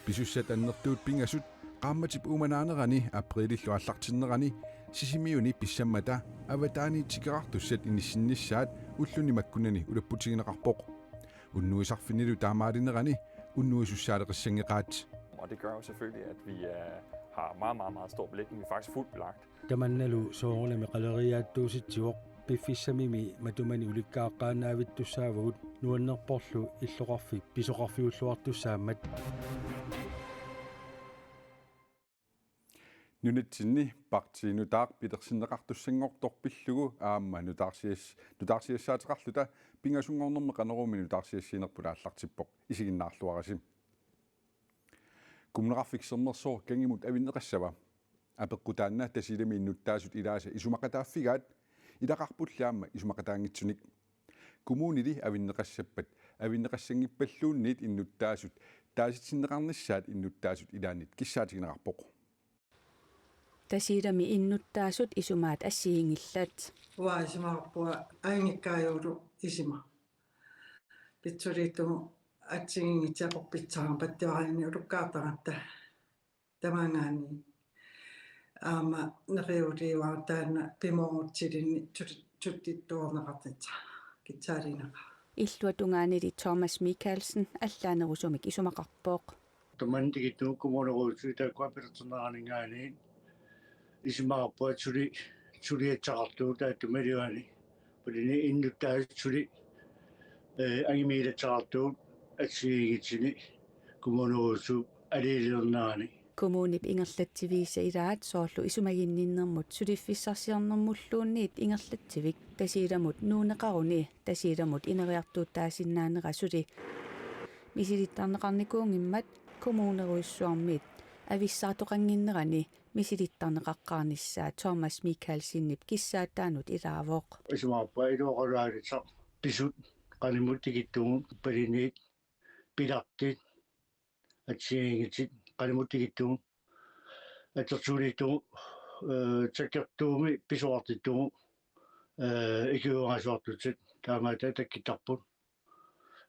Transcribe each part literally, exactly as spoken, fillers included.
Pisussat annertuut pingasut qaammatip uumanaanerani aprilillu aallartinnerani Sisimiuni pissammata avataaniit tikeraartussat inissinnissaat ulluni makkunani ulapputigineqarpoq. Unnuisarfinnilu taamaalinerani unnuisussaaleqissanngeqaat. Og det gør jo selvfølgelig, at vi øh, har meget, meget, meget stor belægning. Vi er faktisk fuldt belagt. Tamannalu soorunami qaleriaattuusitsivoq piffissamimi matumani ulikkaaqqaannaavittussaavagut nuannerporlu illoqarfik pisoqarfiulluartussaammat. Nunatsinni Partii Nutaaq pilersinneqartussanngortoq pillugu aamma nutaarsias-, nutaarsiassaateqarluta pingasunngornermi Qanoruumi nutaarsiassiinerput aallartippoq, isiginnaarluarisi. Kommuneqarfik Sermersooq kangimut avinneqassava? Apeqqut taanna Tasiilami innuttaasut ilaasa isumaqataaffigaat, ilaqarpulli aamma isumaqataanngitsunik. Kommunili avinneqassappat avinneqassanngippalluunniit innuttaasut taasitsinneqarnissaat innuttaasut ilaannit kissaatigineqarpoq. Tasiilami innuttaasut isumaat assigiinngillat. Uanga isumaqarpunga ajunngikkaajugulu isuma. Pitsuliittumut assigiinngitsut aporfissaqarput, pattiarani ulukkaartaratta. Tamangaani aamma neriuliuara taanna pimoorutsilinni tut-, tuttittuarneqartitsa, kitsaalineqara. Illuatungaanili Thomas Michaelsen allaanerusumik isumaqarpoq. Tamanna tikittugut kommuneqarfik taakkua pilersinneqarninngaanniit isumaqarpunga suli suliassaqartugut taattumiliuani. Pulini innuttaasut suli eh, angimiilassaqartugut assigiinngitsuni kommuneqarfik aliiliornerani. Kommunip ingerlatsiviisa ilaat soorlu isumaginninnermut suliffissarsiornermulluunniit ingerlatsivik Tasiilamut nuunneqaruni Tasiilamut ineriartuuttaasinnaanera suli misilittarneqarnikuunngimmat Kommunerujussuarmiit avissaartoqannginnerani misilittarneqaqqaarnissaa Thomas Michaelsenip kissaataanut ilaavoq. Isumaqarpunga iluaqutaalissaq pisut qanimut tikittugut, paliniit, pilartit, assigiinngitsit qanimut tikittugut, assersuutigalugu eh, sakkortuumi pisoqartittugut eh, ikiuerasuartussat taamaattut takkuttarput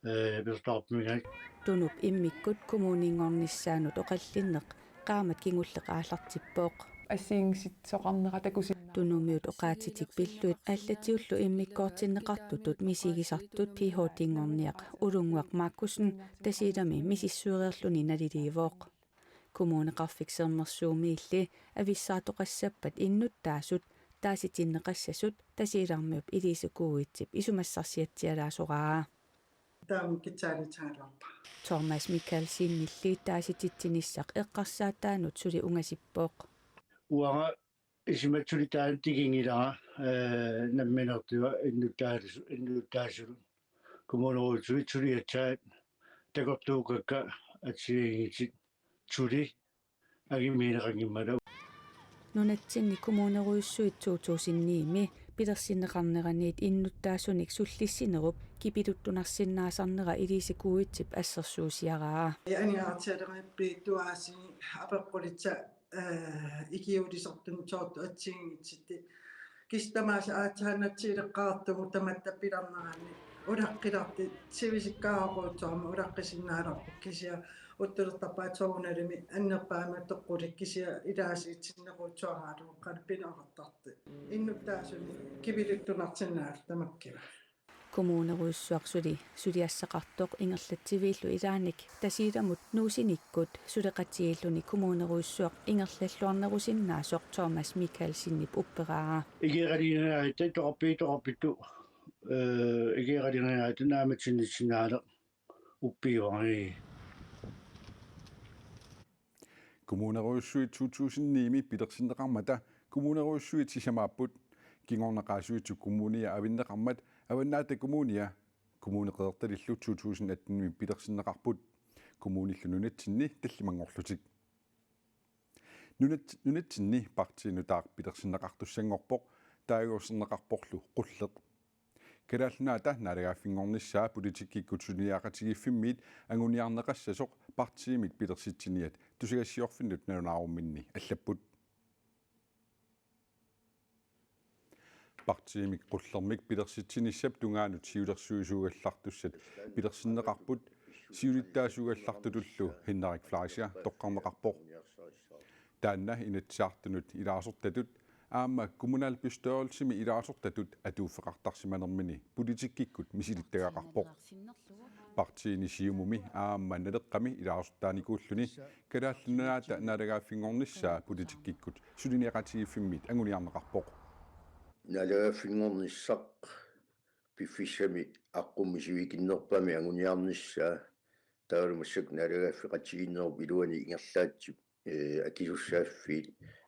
eh, pisortaqarfinngaanniit. Tunup immikkut kommuninngornissaanut oqallinneq qaammat kingulleq aallartippoq. Assigiinngisitsoqarnera takusinnaa. Tunumiut oqaatsitik pillugit allatigullu immikkoortinneqartutut misigisartut P H D-nngorniaq Ulunnguaq Markussen Tasiilami misissuereerluni naliliivoq. Kommuneqarfik Sermersuumiilli avissaartoqassappat innuttaasut taasitsinneqassasut Tasiilarmiup Elise Kuuitsip isumassarsiatsialaasoraa. Taama kitsaalitsigaluarpara. Thomas Michaelsenilli taasititsinissaq eqqarsaataanut suli ungasippoq. Uanga isumassuli taanna tikinngilara eh, nammineerlunga innuttaasu-, innuttaasut. Kommuneqarfik suliassaat takorluukkakka assigiinngitsut suli angimiineqanngimmata. Nunatsinni kommunerujussuit to tusind ni-mi pilersinneqarneraniit innuttaasunik sullissinerup kipiluttunarsinnaasarnera Elise Kuuitsip assersuusiaraa. Aniaartialerippit tuaasi apeqqulitsa eh, ikiuulisartut soorlu assigiinngitsut. Kisianni tamaasa aatsaannartigileqqaartugut tamatta pilernerani. Ulaqqilartut sivisikkaaraqutsuarmi ulaqqisinnaalerput kisianni uttulertarpaat soorunalimi annerpaamik toqqulik kisianni ilaasiitsinnequtsuaraaluuqqat pilerartartut. Innuttaasunik kipiluttunarsinnaallutik tamakkiva. Kommunerujussuaq suli suliassaqartoq ingerlatsiviillu ilaanik Tasiilamut nuusinikkut suleqatigiilluni kommunerujussuaq ingerlalluarnerusinnaasoq Thomas Michaelsenip upperaa. Igeqalingaatta toqarpi-, toqarpittu eh, igeqalingaatta naammassinnissinnaaleq uppiuarii. Kommunerujussuit to tusind ni-mi pilersinneqarmata kommunerujussuit sisamaapput. Kingorna Qaasuitsup Kommunia avinneqarmat Avannaata Kommunia Kommune Qeqertalillu to tusind atten-imi pilersinneqarput. Kommunillu nunatsinni tallimanngorlutik. Nunat-, nunatsinni Partii Nutaaq pilersinneqartussanngorpoq, taaguuserneqarporlu qulleq. Kalaallit Nunaata naalagaaffinngornissaa politikkikkut sunniaqatigiiffimmiit anguniarneqassasoq partiimit pilersitsiniat tusagassiorfinnut nalunaarumminni allapput. Partiimik qullermik pilersitsinissap tungaanut siulersuisuugallartussat pilersinneqarput. siulittaasuugallartutullu Henrik Fleischer toqqarneqarpoq. Taanna Inatsisartunut ilaasortatut aamma kommunalbestyrelsimi ilaasortatut atuuffeqartarsimanermini politikkikkut misilittagaqarpoq. Partiini Siumumi aamma Naleqqami ilaasortaanikuulluni Kalaallit Nunaata naalagaaffinngornissaa politikkikkut sulineqatigiiffimmiit anguniarneqarpoq. Naalagaaffinngornissaq piffissami aqqummi sivikinnerpaami anguniarnissaa, taavalu massakkut naalagaaffeqatigiinnerup iluani ingerlaatsip, ee, akisussaaffiit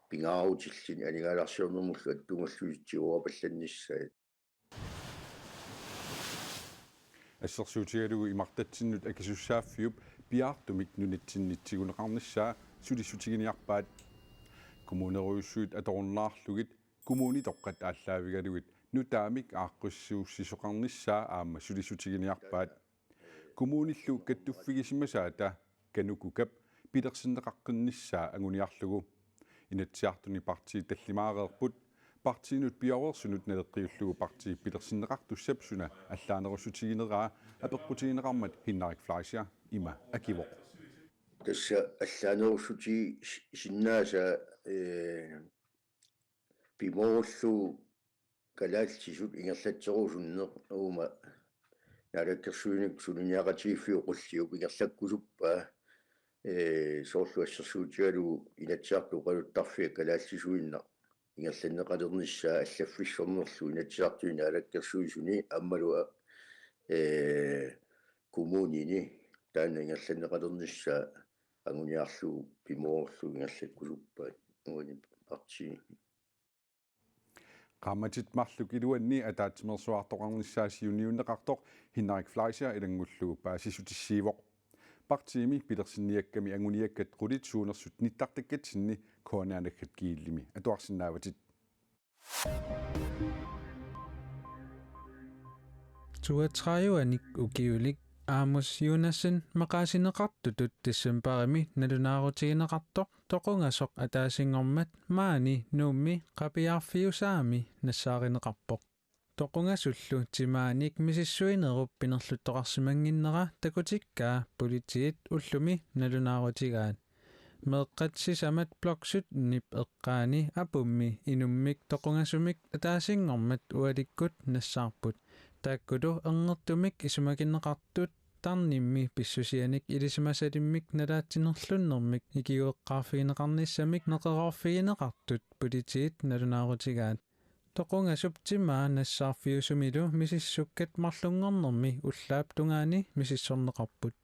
pingaarutillit aningaasarsiornermullu attuumallutik tiguarapallannissaat. Assersuutigalugu imartatsinnut akisussaaffiup piaartumik nunatsinni tiguneqarnissaa sulissutiginiarpaat. Kommunerujussuit atorunnaarlugit kommunitoqqat aallaavigalugit nutaamik aaqqissuussisoqarnissaa aamma sulissutiginiarpaat. Kommunillu kattuffigisimasaata KANUKOKA-p pilersinneqaqqinnissaa anguniarlugu. Inatsisartuni partiit tallimaareerput, partiinut pioreersunut naleqqiullugu partiip pilersinneqartussap suna allaanerussutigineraa apeqqutigineqarmat Henrik Fleischer ima akivoq. Tassa allaanerussutigisinnaasaq, ee, pimoorullugu kalaallisut ingerlatserusunneq uuma naalakkersuinikkut suliniaqatigiiffiup qulliup ingerlakkusuppaa, ee, soorlu assersuutigalugu Inatsisartut oqaluttarfiat kalaallisuinnaq ingerlanneqalernissaa allaffissornerlu Inatsisartuni Naalakkersuisuni aammalu, ee, kommunini taanna ingerlanneqalernissaa anguniarlugu pimoorullugu ingerlakkusuppaat uani partiini. Qaammatit marluk iluanni ataatsimeersuartoqarnissaa siunniunneqartoq Henrik Fleischer ilanngullugu paasissutissiivoq. Partiimi pilersinniakkami anguniakkat qulit suunersut nittartakkatsinni K N R naggat G L-imi atuarsinnaavatit. Toogtredive-anik ukiulik Amos Jonassen maqaasineqartutut decembarimi nalunaarutigineqartoq toqungasoq ataasinngormat maani Nuummi Qapiarfiusaami nassaarineqarpoq. Toqungasullu timaanik misissuinerup pinerluttoqarsimannginnera takutikkaa politiit ullumi nalunaarutigaat. Meeqqat sisamat Blok syttenip eqqaani apummi inummik toqungasumik ataasinngormat ualikkut nassaarput. Taakkulu erngertumik isumagineqartut tarnimmi pissusianik ilisimasalimmik nalaatsinerlunnermik ikiueqqaarfigineqarnissamik neqeroorfigineqartut politiit nalunaarutigaat. Toqungasup timaa nassaarfiusumilu misissukkat marlunngornermi ullaap tungaani misissorneqarput.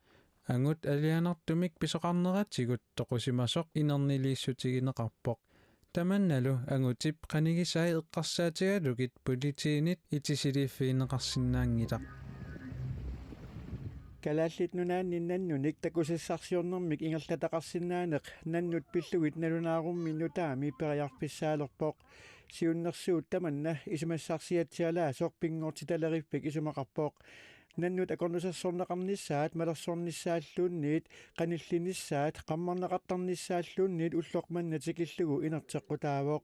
Angut alianartumik pisoqarneratigut toqusimasoq inerniliissutigineqarpoq. Tamannalu angutip qanigisai eqqarsaatigalugit politiinit itisiliiffigineqarsinnaanngilaq. Kalaallit Nunaanni nannunik takusassarsiornermik ingerlataqarsinnaaneq nannut pillugit nalunaarummi nutaami periarfissaalerpoq. Siunnersuut tamanna isumassarsiatsialaasoq Pinngortitaleriffik isumaqarpoq. Nannut akornusersorneqarnissaat malersornissaalluunniit, qanillinissaat qammarneqartarnissaalluunniit ulloq manna tikillugu inerteqqutaavoq.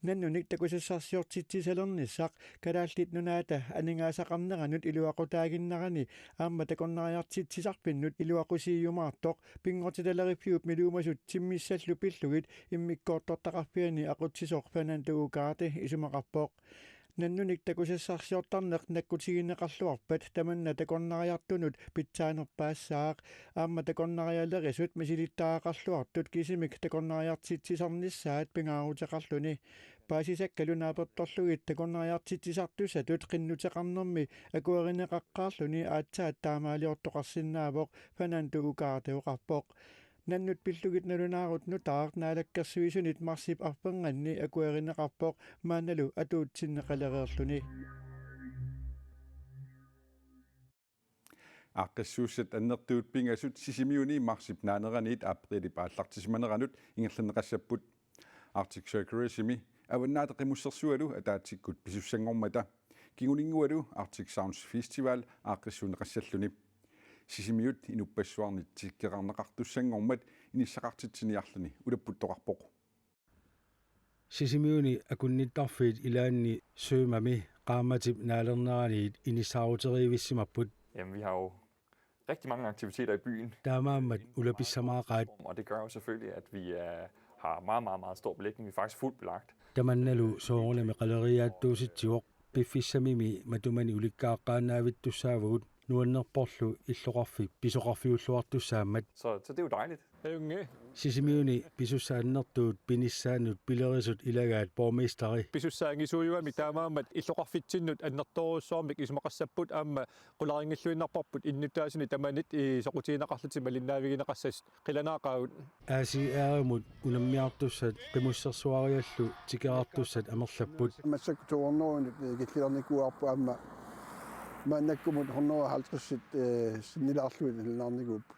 Nannunik takusassarsiortitsisalernissaq Kalaallit Nunaata aningaasaqarneranut iluaqutaaginnarani aamma takornariartitsisarfinnut iluaqusiiumaartoq Pinngortitaleriffiup miluumasut timmissallu pillugit immikkoortortaqarfiani aqutsisoq Fernando Ugarte isumaqarpoq. Nannunik takusassarsiortarneq nakkutigineqarluarpat tamanna takornariartunut pitsaanerpaassaaq, aamma takornarialerisut misilittagaqarluartut kisimik takornariartitsisarnissaat pingaaruteqarluni. Paasisakkalu naapertorlugit takornariartitsisartussatut qinnuteqarnermi akuerineqaqqaarluni aatsaat taamaaliortoqarsinnaavoq, Fernando Ugarte oqarpoq. Nannut pillugit nalunaarut nutaaq Naalakkersuisunit marsip arfernganni akuerineqarpoq maannalu atuutsinneqalereerluni. Aaqqissuussat annertuut pingasut Sisimiuni marsip naaneraniit aprilip aallartisimaneranut ingerlanneqassapput. Arctic Circle Race-imi Avannaata Qimussersualu ataatsikkut pisussanngormata. Kinguninngualu Arctic Sounds Festival aaqqissuunneqassalluni. Sisimiut inuppassuarnit tikkeqarneqartussanngormat inissaqartitsiniarluni ulapputtoqarpoq. Sisimiuni akunnittarfiit ilaanni Sømami qaammatip naalerneraniit inissaaruteriivissimapput. Jamen, vi har jo rigtig mange aktiviteter i byen. Taamaammat ulapissamaaqaat. Og det gør jo selvfølgelig, at vi er, har meget, meget, meget stor belægning. Vi er faktisk fuldt belagt. Tamannalu soorunami qaleriaattuusitsivoq, piffissamimi matumani ulikkaaqqaannaavittussaavugut, nuannerporlu illoqarfik pisoqarfiulluartussaammat. Så, så det er jo dejligt. Ajunngilaq. Sisimiuni pisussat annertuut pinissaannut pilerisut ilagaat borgmesteri. Pisussaanngisuujugami taamaammat illoqarfitsinnut annertoorujussuarmik isumaqassapput aamma qularinngilluinnarparput innuttaasuni tamanit i soqutigineqarlutik malinnaavigineqassasut qilanaaqaagut. A C R-imut unammiartussat qimussersuariallu tikeraartussat amerlapput. Massakkut to hundrede killilernikkuarpu aamma maannakkumut hundrede og halvtreds sinnilaarlugit nalunaarinikuupput.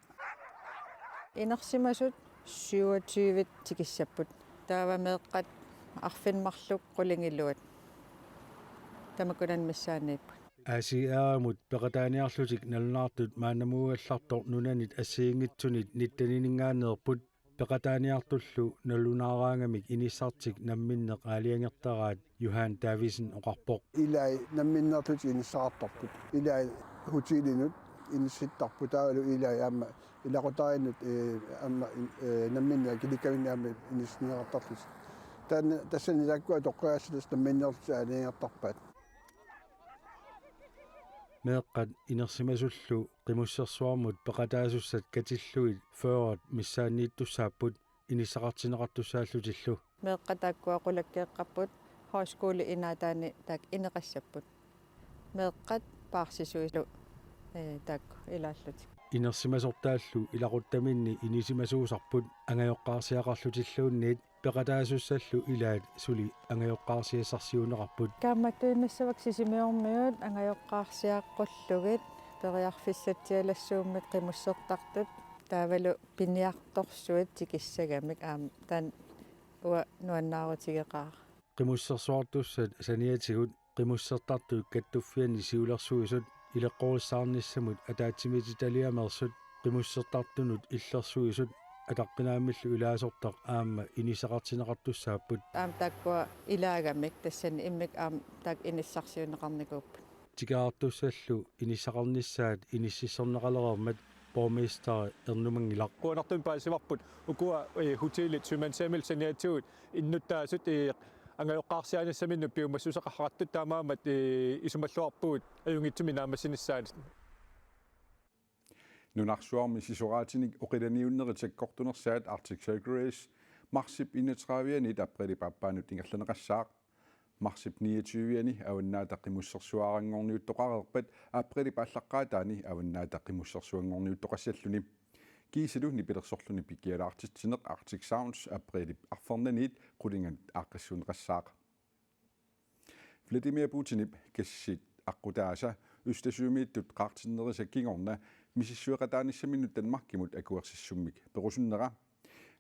Inersimasut syvogtyve tikissapput. Taava meeqqat arfineq-marluk qulingiluat. Tamakkunani missaaniipput. A C R-imut peqataaniarlutik nalunaartut maannamuugallartoq nunanit assigiinngitsunit nittenininngaanneerput, peqataaniartullu nalunaaraangamik inissartik namminneq aalajangertaraat, Johan Davidsen oqarpoq. Ilai namminneerlutik inissaqartarput. Ilai hotelinut inissittarput, taavalu ilai aamma ilaqutariinnut, ee, aamma, ee, namminneq kilikkaminni aamma inissinneqartarlutik. Taanna tassani taakkua toqqagassat tassa namminneerlutik aalajangertarpaat. Meeqqat inersimasullu qimussersuarmut peqataasussat katillugit fyrre missaanniittussaapput inissaqartinneqartussaallutillu. Meeqqat taakkua qulakkeeqqapput højskole i Naataani taakku ineqassapput. Meeqqat paarsisuillu, ee, taakku ilaallutik. Inersimasortaallu ilaquttaminni inisimasuusarput angajoqqaarsiaqarlutilluunniit, peqataasussallu ilaat suli angajoqqaarsiassarsiuunneqarput. Kaammattuinnassavakka Sisimiormiut angajoqqaarsiaqqullugit periarfissatsialassuummik qimussertartut taavalu piniartorsuit tikissagamik, aamma taanna uanga nuannaarutigeqaara. Qimussersuartussat saniatigut qimussertartut kattuffianni siulersuisut, ileqqorissaarnissamut ataatsimiititaliameersut, qimussertartunut illersuisut, ataqqinaammillu ilaasortaq aamma inissaqartinneqartussaapput. Aamma taakkua ilaagamik tassani immikkut aamma taakku inissarsiunneqarnikuupput. Tikeraartussallu inissaqarnissaat inississorneqalereermat borgmesteri ernumanngilaq. Qujanartumik paasivarput ukua, ee, hotelit Sømandshjemmet saniatigut innuttaasut, ee, angajoqqaarsiaanissaminnut piumassuseqartut, taamaammat, ee, isumalluarpugut ajunngitsumik naammassinissaanut. Nunarsuarmi sisoraatinik oqilaniunnerit sakkortunersaat Arctic Circle Race marsip enogtredive-anit aprilip aappaanut ingerlanneqassaaq. Marsip niogtyve-ani Avannaata Qimussersuaranngorniuttoqareerpat aprilip aallaqqaataani Avannaata Qimussersuanngorniuttoqassalluni. Kiisalu nipilersorluni pikialaartitsineq Arctic Sounds aprilip arfernaniit qulinganut aaqqissuunneqassaaq. Vladimir Putinip gassit aqqutaasa Østersømiittut qaartinnerisa kingorna misissueqataanissaminnut Danmarkimut akuersissummik perusunnera.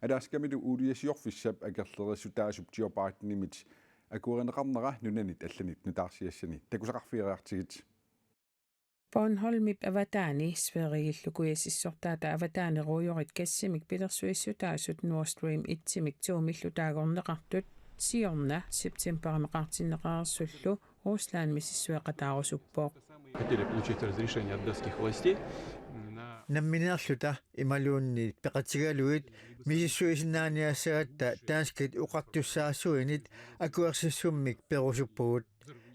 Alaskamilu uuliasiorfissap akerlerissutaasup Joe Bidenimit akuerineqarnera nunanit allanit nutaarsiassani takusaqarfigereertigit. Bornholmip avataani Sverigillu kujasissortaata avataani ruujorit gassimik pilersuissutaasut Nord Stream et-imik to-millu taagorneqartut siorna septembarimi qaartinneqareersullu Rusland misissueqataarusuppoq. Хотели получить разрешение от датских властей на Nammineerluta imaluunniit peqatigalugit misissuisinnaaniassagatta danskit oqartussaasuinit akuersissummik perusuppugut.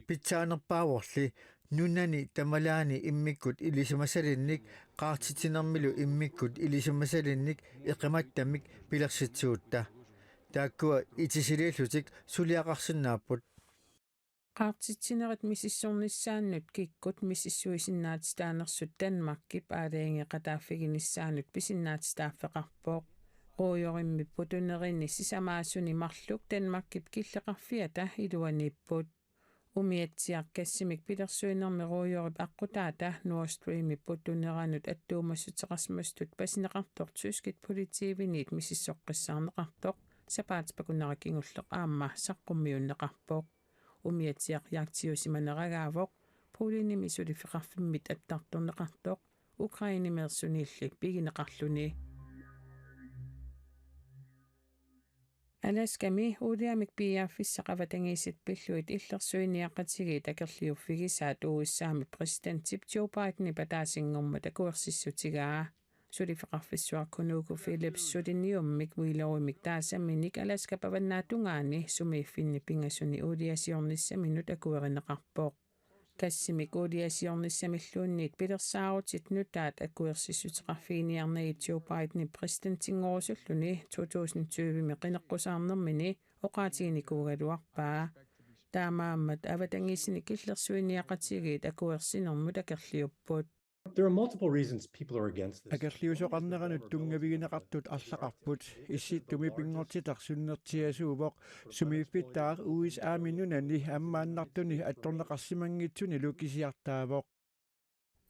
Pitsaanerpaavorli nunani tamalaani immikkut ilisimasalinnik qaartitsinermilu immikkut ilisimasalinnik eqimattamik pilersitsigutta. Taakkua itisiliillutik suliaqarsinnaapput. Qaartitsinerit misissornissaannut kikkut misissuisinnaatitaanersut Danmarkip aalajangeeqataaffiginissaanut pisinnaatitaaffeqarpoq. Ruujorimmi putunerini sisamaasuni marluk Danmarkip killeqarfiata iluaniipput. Umiatsiaq gassimik pilersuinermi ruujorip aqqutaata Nord Streamip putuneranut attuumassuteqarsimasutut pasineqartoq tyskit politiiviniit misissoqqissaarneqartoq sapaatip akunnera kingulleq aamma saqqummiunneqarpoq. Umiatsiaq jagtiusimaneragaavoq Polenimi suliffeqarfimmit attartorneqartoq Ukrainemeersuniilli pigineqarluni. Alaskami uuliamik piiaaffissaq avatangiisit pillugit illersuiniaqatigiit akerliuffigisaat U S A-mi præsidentip Joe Bidenip ataasinngormat akuersissutigaa. Suliffeqarfissuaq Kunuku Phillips suliniummik Willouimik taasaminik Alaskap avannaatungaani sumiiffinni pingasuni uuliasiornissaminut akuerineqarpoq. Gassimik uuliasiornissamilluunniit pilersaarutit nutaat akuersissuteqarfiginiarnagit Joe Bidenip præsidentinngorussuulluni to tusind tyve-mi qineqqusaarnermini oqaatiginikuugaluarpaa. Taamaammat avatangiisinik illersuiniaqatigiit akuersinermut akerliupput. There are multiple reasons people are against this. Akerliusoqarneranut tunngavigineqartut arlaqarput. Issittumi pinngortitaq sunnertiasuuvoq. Sumiiffittaaq U S A-mi nunani ammaannartuni attorneqarsimanngitsunilu kisiartaavoq.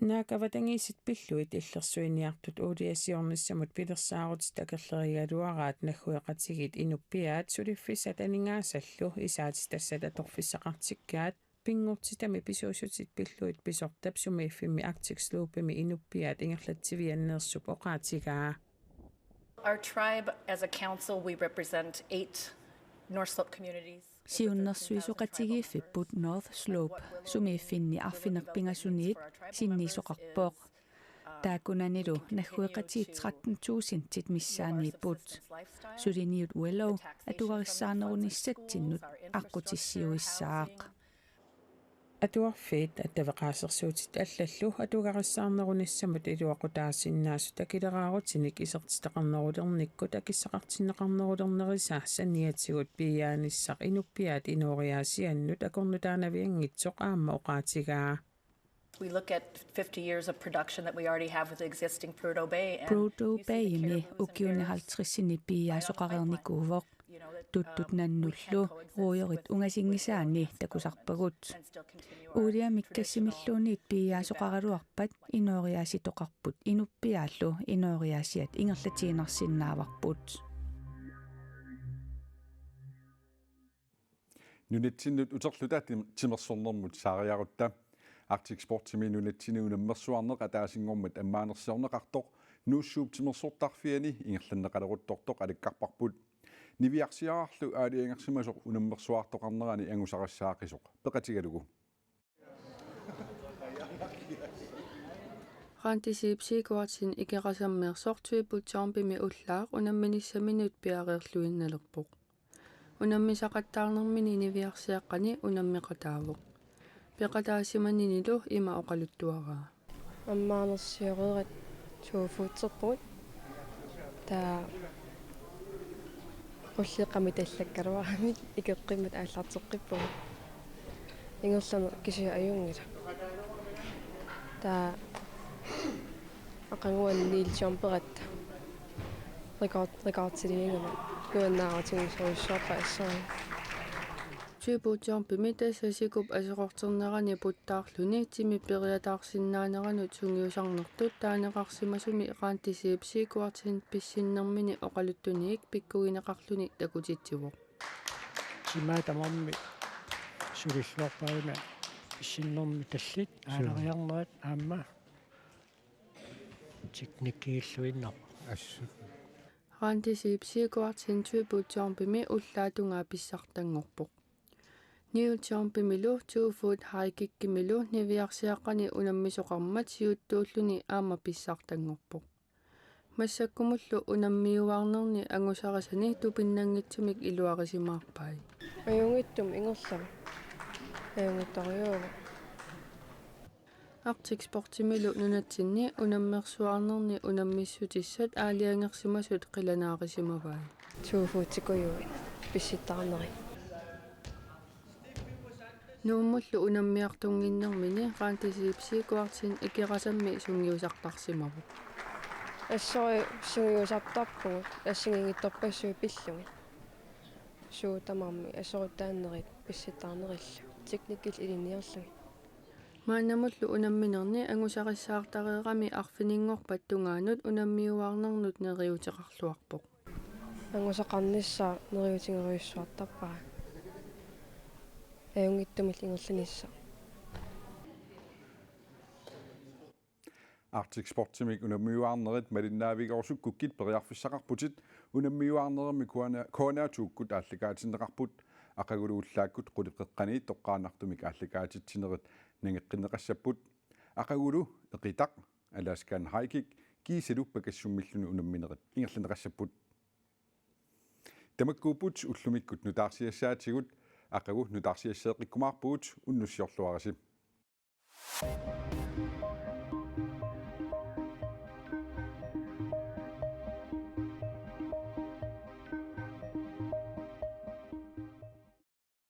Naak avatangiisit pillugit illersuiniartut uuliasiornissamut pilersaarutit akerlerigaluaraat naggueqatigiit inuppiaat suliffissat aningaasallu isaatitassat atorfissaqartikkaat pinngortitami pisuussutit pillugit pisortap sumiiffimmi Arctic Slopemi inuppiaat ingerlatsivianneersup oqaatigaa. Our tribe, as a council, we represent eight North Slope communities. Siunnersuisoqatigiiffipput North Slope sumiiffinni arfineq-pingasuniit sinniisoqarpoq. Taakkunanilu naggueqatigiit tretten tusindit missaanniipput. Suliniut Willow atugarissaarnerunissatsinnut aqqutissiuissaaq. Atuarfiit attaveqaasersuutit allallu atugarissaarnerunissamut iluaqutaasinnaasut akileraarutinik isertitaqarnerulernikkut akissaqartinneqarnerulernerisa saniatigut piiaanissaq inuppiaat inooriaasiannut akornutaanavianngitsoq aamma oqaatigaa. We look at fifty years of production that we already have with the existing Prudhoe Bay, and Prudhoe Bayimi ukiuni halvtredsini piiaasoqareernikuuvoq. Tuttut nannullu ruujorit ungasinngisaanni takusarpagut. Uuliamik gassimilluunniit piiaasoqaraluarpat inooriaasitoqarput inuppiaallu inooriaasiat ingerlatiinnarsinnaavarput. Nunatsinnut uterluta tim-, timersornermut saariarutta. Arctic Sportsimi nunatsinni unammersuarneq ataasinngormat ammaanersiorneqartoq Nuussuup timersortarfiani ingerlanneqaleruttortoq alakkarparput. Niviarsiararlu aalajangersimasoq unammersuartoqarnerani angusarissaaqisoq peqatigalugu. Randi Zeeb Sigurdsen Ikerasammeersoq tyve jumpimi ullaaq unamminissaminut piareerluinnalerpoq. Unammisaqattaarnermini niviarsiaqqani unammeqataavoq. Peqataasimaninilu ima oqaluttuaraa: Ammaanersioreerat tyve footerpugut. Taava qulleqqamik tallakkaluaramik ikeqqimmat aallarteqqippugut. Ingerlaneq kisiat ajunngilaq. Taava aqaguani niiljorperatta rekord-, rekordiliigama nuannaarutigisorujussuarpaa assarui. Tyve jumpimi tassa sikup aserorternerani puttaarluni timi periataarsinnaaneranut sungiusarnertut taaneqarsimasumi Randi Zeeb Sigurdsen pissinnermini oqaluttuniik pikkugineqarluni takutitsivoq. Timaa tamarmi sulilluarpaat pissinnermi tallit, suu, aalariarnerat aamma teknikkiilluinnarpoq. Assut. Randi Zeeb Sigurdsen tyve jumpimi ullaatungaa pissartanngorpoq. Niu jumpimilu tyve foot high kickimilu niviarsiaqqani unammisoqarmat siuttuulluni aamma pissartanngorpoq. Massakkumullu unammiuaarnerni angusarisani tupinnanngitsumik iluarisimaarpai. Ajunngitsumik ingerlavoq. Ajunngitsorujuuvoq. Arctic Sportsimilu nunatsinni unammersuarnerni unammissutissat aalajangersimasut qilanaarisimavai. Tyve footikujuit pissittaarnerit. Nuummullu unammiartunnginnermini Randi Zeeb Sigurdsen Ikerasammi sungiusartarsimavoq. Assut sungiusartarpugut assigiinngitsorpassuit pillugit. Suut tamarmik assorutaannerit pissittaarnerillu teknikkillu ilinniarlugit. Maannamullu unamminerni angusarissaartareerami arfininngorpat tungaanut unammiuaarnernut neriuuteqarluarpoq. Angusaqarnissaa neriuutigerujussuartarpara. Ajunngitsumillu ingerlanissaq. Arctic Sportsimik unammiuaarnerit malinnaavigerusukkukkit periarfissaqarputit. Unammiuaarnerimmi Kuana-, Kuanatuukkut aallakaatinneqarput. Aqagulu ullaakkut qulit qeqqani toqqaannartumik aallakaatitsinerit nangeqqinneqassapput. Aqagulu eqitaq, Alaskan High Kick kiisalu pakassummilluni unamminerit ingerlanneqassapput. Tamakkuupput ullumikkut nutaarsiassaatigut. Aqagu nutaarsiasseeqqikkumaarpugut, unnussiorluarisi.